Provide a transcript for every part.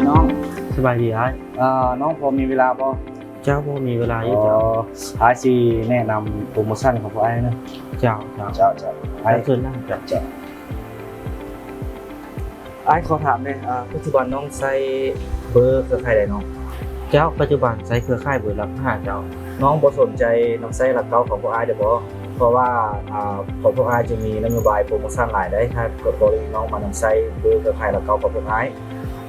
ນ້ອງ ສະບາຍດີອ້າຍ. ເອີ ນ້ອງພໍມີເວລາບໍ່? ເຈົ້າ ພໍມີເວລາຢູ່ເຈົ້າ. ອ້າຍຊິແນະນຳໂປຣໂມຊັນຂອງພວກອ້າຍເນາະ. ເຈົ້າ ເຈົ້າ ເຈົ້າ ເຈົ້າ ອ້າຍ ເຊີນນຳເຈົ້າ. ເຈົ້າ ເຈົ້າ ອ້າຍຂໍຖາມແດ່ ອາ ປັດຈຸບັນນ້ອງໃຊ້ເບີເຄືອຂ່າຍໃດນ້ອງ? ເຈົ້າ ປັດຈຸບັນໃຊ້ເຄືອຂ່າຍເບີຫຼັກຫ້າເຈົ້າ. ນ້ອງບໍ່ສົນໃຈນຳໃຊ້ຫຼັກເກົ້າຂອງພວກອ້າຍໄດ້ບໍ່? ເພາະວ່າ ອາ ຂອງພວກອ້າຍຈະມີນະໂຍບາຍໂປຣໂມຊັນຫຼາຍໃດ໋ ຖ້າກໍລະນີນ້ອງມານຳໃຊ້ເບີເຄືອຂ່າຍຫຼັກເກົ້າຂອງພວກອ້າຍ.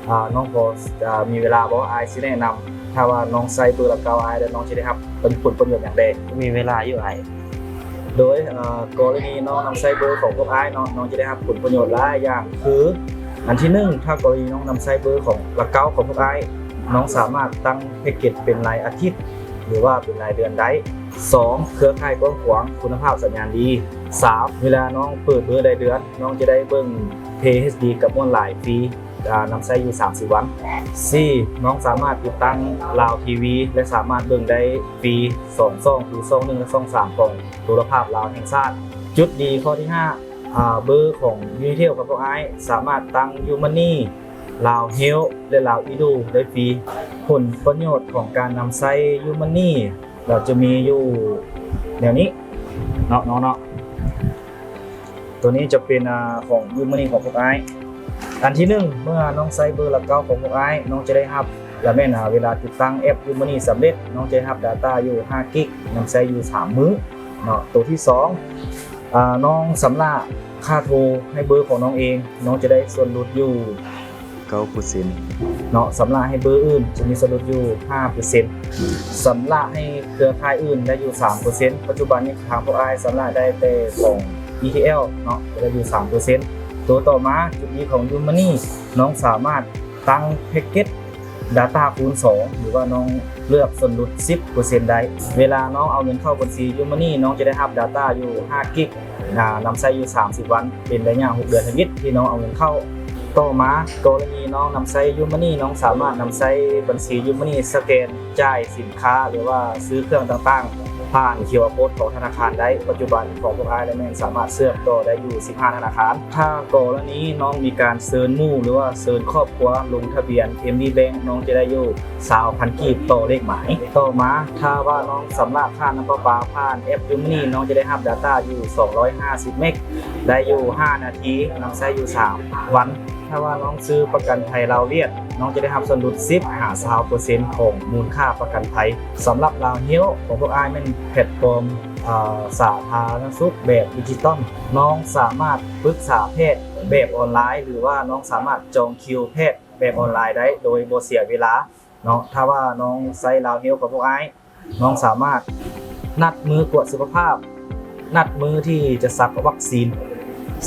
ອາ ນ້ອງພໍ ອາ ມີເວລາບໍ່? ອ້າຍຊິແນະນຳ ຖ້າວ່ານ້ອງໃຊ້ເບີຫຼັກເກົ້າອ້າຍແລ້ວ ນ້ອງຈະໄດ້ຮັບຜົນປະໂຫຍດຫຍັງແດ່? ມີເວລາຢູ່ອ້າຍ. ໂດຍ ອາ ກໍລະນີນ້ອງນຳໃຊ້ເບີຂອງພວກອ້າຍເນາະ ນ້ອງຈະໄດ້ຮັບຜົນປະໂຫຍດຫຼາຍຢ່າງ ຄື ອັນທີໜຶ່ງ ຖ້າກໍລະນີນ້ອງນຳໃຊ້ເບີຂອງຫຼັກເກົ້າຂອງພວກອ້າຍ ນ້ອງສາມາດຕັ້ງແພັກເກັດເປັນລາຍອາທິດ ຫຼືວ່າເປັນລາຍເດືອນໄດ້. ສອງ ເຄືອຂ່າຍກວ້າງຂວາງ ຄຸນນະພາບສັນຍານດີ. ສາມ ເວລານ້ອງເປີດເບີລາຍເດືອນ ນ້ອງຈະໄດ້ເບິ່ງ ເພເອັດສດີ ກັບຍ້ອນລາຍຟຣີ ອາ ນຳໃຊ້ຢູ່ສາມສິບວັນ. ສີ່ ນ້ອງສາມາດຕິດຕັ້ງລາວທີວີ ແລະ ສາມາດເບິ່ງໄດ້ຟຣີສອງຊ່ອງ ຄືຊ່ອງໜຶ່ງ ແລະ ຊ່ອງສາມຂອງໂທລະພາບລາວແຫ່ງຊາດ. ຈຸດດີຂໍ້ທີຫ້າ ອາ ເບີຂອງ Unitel ຂອງພວກອ້າຍສາມາດຕັ້ງ Q-Money ລາວ Health ແລະ ລາວ Edu ໄດ້ຟຣີ. ຜົນປະໂຫຍດຂອງການນຳໃຊ້ Q-Money ກໍຈະມີຢູ່ແນວນີ້ເນາະ ເນາະ ເນາະ. ໂຕນີ້ຈະເປັນ ອາ ຂອງ Q-Money ຂອງພວກອ້າຍ. ອັນທີໜຶ່ງ ເມື່ອນ້ອງໃຊ້ເບີຫຼັກເກົ້າຂອງພວກອ້າຍ ນ້ອງຈະໄດ້ຮັບ ລະແມ່ນ ອາ ເວລາຕິດຕັ້ງແອັບ Q-Money ສຳເລັດ ນ້ອງຈະໄດ້ຮັບ data ຢູ່ຫ້າກິກ ນຳໃຊ້ຢູ່ສາມມື້ເນາະ. ໂຕທີສອງ ອາ ນ້ອງຊຳລະຄ່າໂທໃຫ້ເບີຂອງນ້ອງເອງ ນ້ອງຈະໄດ້ສ່ວນຫຼຸດຢູ່ ເກົ້າເປີເຊັນເນາະ. ຊຳລະໃຫ້ເບີອື່ນຈະມີສ່ວນຫຼຸດຢູ່ຫ້າເປີເຊັນ. ຊຳລະໃຫ້ເຄືອຂ່າຍອື່ນໄດ້ຢູ່ສາມເປີເຊັນ. ປັດຈຸບັນນີ້ທາງພວກອ້າຍຊຳລະໄດ້ແຕ່ຂອງ ETL ເນາະ ໄດ້ຢູ່ສາມເປີເຊັນ. ໂຕຕໍ່ມາ ຈຸດດີຂອງ Q-Money ນ້ອງສາມາດຕັ້ງແພັກເກັດ data ຄູນສອງ ຫຼືວ່ານ້ອງເລືອກສ່ວນຫຼຸດສິບເປີເຊັນໄດ້. ເວລານ້ອງເອົາເງິນເຂົ້າບັນຊີ Q-Money ນ້ອງຈະໄດ້ຮັບ data ຢູ່ຫ້າກິກ ນາ ນຳໃຊ້ຢູ່ສາມສິບວັນ ເປັນໄລຍະຫົກເດືອນທຳອິດທີ່ນ້ອງເອົາເງິນເຂົ້າ. ຕໍ່ມາ ກໍລະນີນ້ອງນຳໃຊ້ Q-Money ນ້ອງສາມາດນຳໃຊ້ບັນຊີ Q-Money ສະແກນຈ່າຍສິນຄ້າ ຫຼືວ່າຊື້ເຄື່ອງຕ່າງໆ ຜ່ານ QR code ຂອງທະນາຄານໄດ້. ປັດຈຸບັນຂອງພວກອ້າຍລະແມ່ນສາມາດເຊື່ອມຕໍ່ໄດ້ຢູ່ສິບຫ້າທະນາຄານ. ຖ້າກໍລະນີນ້ອງມີການເຊີນໝູ່ ຫຼືວ່າເຊີນຄອບຄົວລົງທະບຽນ ເອັມ ບີ Bank ນ້ອງຈະໄດ້ຢູ່ ຊາວພັນກີບຕໍ່ເລກໝາຍ. ຕໍ່ມາ ຖ້າວ່ານ້ອງຊຳລະຄ່ານ້ຳປະປາຜ່ານແອັບ Q-Money ນ້ອງຈະໄດ້ຮັບ data ຢູ່ສອງຮ້ອຍຫ້າສິບເມກ ໄດ້ຢູ່ຫ້ານາທີ ນຳໃຊ້ຢູ່ສາມວັນ. ຖ້າວ່ານ້ອງຊື້ປະກັນໄພລາວຫວຽດ ນ້ອງຈະໄດ້ຮັບສ່ວນຫຼຸດສິບຫາຊາວເປີເຊັນຂອງມູນຄ່າປະກັນໄພ. ສຳລັບລາວເຮວຂອງພວກອ້າຍແມ່ນແພລດຟອມ ອາ ສາທາລະນະສຸກແບບດິຈິຕອນ. ນ້ອງສາມາດປຶກສາແພດແບບອອນລາຍ ຫຼືວ່ານ້ອງສາມາດຈອງຄິວແພດ ແບບອອນລາຍໄດ້ໂດຍບໍ່ເສຍເວລາເນາະ. ຖ້າວ່ານ້ອງໃຊ້ລາວເຮວຂອງພວກອ້າຍ ນ້ອງສາມາດນັດມື້ກວດສຸຂະພາບ, ນັດມື້ທີ່ຈະສັກວັກຊີນ.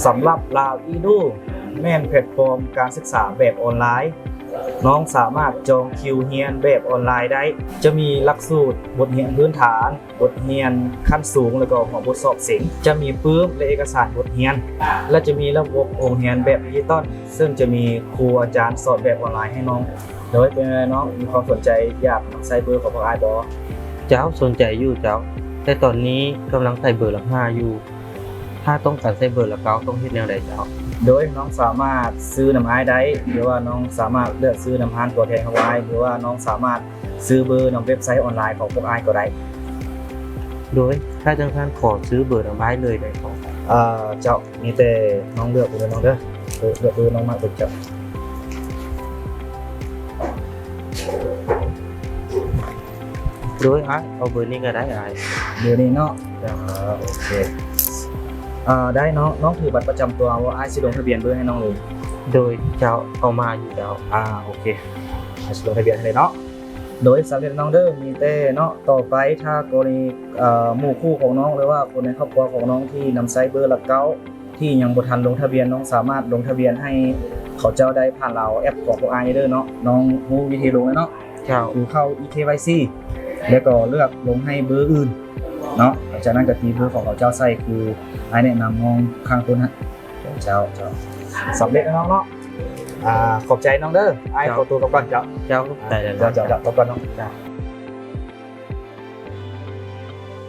ສຳລັບລາວອີດູ ແມ່ນແພລດຟອມການສຶກສາແບບອອນລາຍ, ນ້ອງສາມາດຈອງຄິວຮຽນແບບອອນລາຍໄດ້. ຈະມີຫຼັກສູດບົດຮຽນພື້ນຖານ, ບົດຮຽນຂັ້ນສູງ ແລ້ວກໍຫົວບົດສອບເສັງ. ຈະມີປຶ້ມ ແລະ ເອກະສານບົດຮຽນ ແລະ ຈະມີລະບົບໂຮງຮຽນແບບດິຈິຕອນ ເຊິ່ງຈະມີຄູອາຈານສອນແບບອອນລາຍໃຫ້ນ້ອງ. ໂດຍເປັນແນວໃດນ້ອງ ມີຄວາມສົນໃຈຢາກນຳໃຊ້ເບີຂອງພວກອ້າຍບໍ່? ເຈົ້າ ສົນໃຈຢູ່ເຈົ້າ, ແຕ່ຕອນນີ້ກຳລັງໃຊ້ເບີຫຼັກຫ້າຢູ່. ຖ້າຕ້ອງການໃຊ້ເບີຫຼັກເກົ້າ ຕ້ອງເຮັດແນວໃດເຈົ້າ? ໂດຍນ້ອງສາມາດຊື້ນຳອ້າຍໄດ້ ຫຼືວ່ານ້ອງສາມາດເລືອກຊື້ນຳຮ້ານຕົວແທນຂອງອ້າຍ ຫຼືວ່ານ້ອງສາມາດ ຊື້ເບີນຳເວັບໄຊອອນລາຍຂອງພວກອ້າຍກໍໄດ້. ໂດຍ ຖ້າຈັ່ງຊັ້ນຂໍຊື້ເບີນຳອ້າຍເລີຍໄດ້ບໍ່? ເອີ ເຈົ້າ ມີແຕ່ນ້ອງເລືອກເລີຍນ້ອງເດີ, ເລືອກເບີນ້ອງມັກເລີຍເຈົ້າ. ໂດຍ ອ້າຍ ເອົາເບີນີ້ກໍໄດ້ອ້າຍ. ເບີນີ້ເນາະ? ເຈົ້າ ໂອເຄ. ເອີ ໄດ້ນ້ອງ, ນ້ອງຖືບັດປະຈຳຕົວບໍ່? ອ້າຍຊິລົງທະບຽນເບີໃຫ້ນ້ອງເລີຍ. ໂດຍ ເຈົ້າ ເອົາມາຢູ່ແລ້ວ. ອາ ໂອເຄ ອ້າຍຊິລົງທະບຽນໃຫ້ເລີຍເນາະ. ໂດຍ ສຳເລັດນ້ອງເດີ. ມີແຕ່ເນາະ ຕໍ່ໄປຖ້າກໍລະນີ ເອີ ໝູ່ຄູ່ຂອງນ້ອງ ຫຼືວ່າຄົນໃນຄອບຄົວຂອງນ້ອງທີ່ນຳໃຊ້ເບີຫຼັກເກົ້າ ທີ່ຍັງບໍ່ທັນລົງທະບຽນ ນ້ອງສາມາດລົງທະບຽນໃຫ້ເຂົາເຈົ້າໄດ້ຜ່ານລາວແອັບຂອງພວກອ້າຍເດີເນາະ. ນ້ອງຮູ້ວິທີລົງແລ້ວເນາະ? ເຈົ້າ. ຄືເຂົ້າ ອີ ເຄ ວາຍ ຊີ ແລ້ວກໍເລືອກລົງໃຫ້ເບີອື່ນເນາະ. ຈາກນັ້ນກໍຕີເບີຂອງເຂົາເຈົ້າໃສ່ ຄືອ້າຍແນະນຳນ້ອງຂ້າງຕົ້ນຫັ້ນ. ເຈົ້າ ເຈົ້າ ສຳເລັດແລ້ວນ້ອງເນາະ. ອາ ຂອບໃຈນ້ອງເດີ. ອ້າຍ ເຈົ້າ ຂໍຕົວກັບກ່ອນເຈົ້າ. ເຈົ້າ ຂອບໃຈຫຼາຍໆ. ເຈົ້າ ເຈົ້າ ເຈົ້າ ກັບກ່ອນເນາະ. ເຈົ້າ.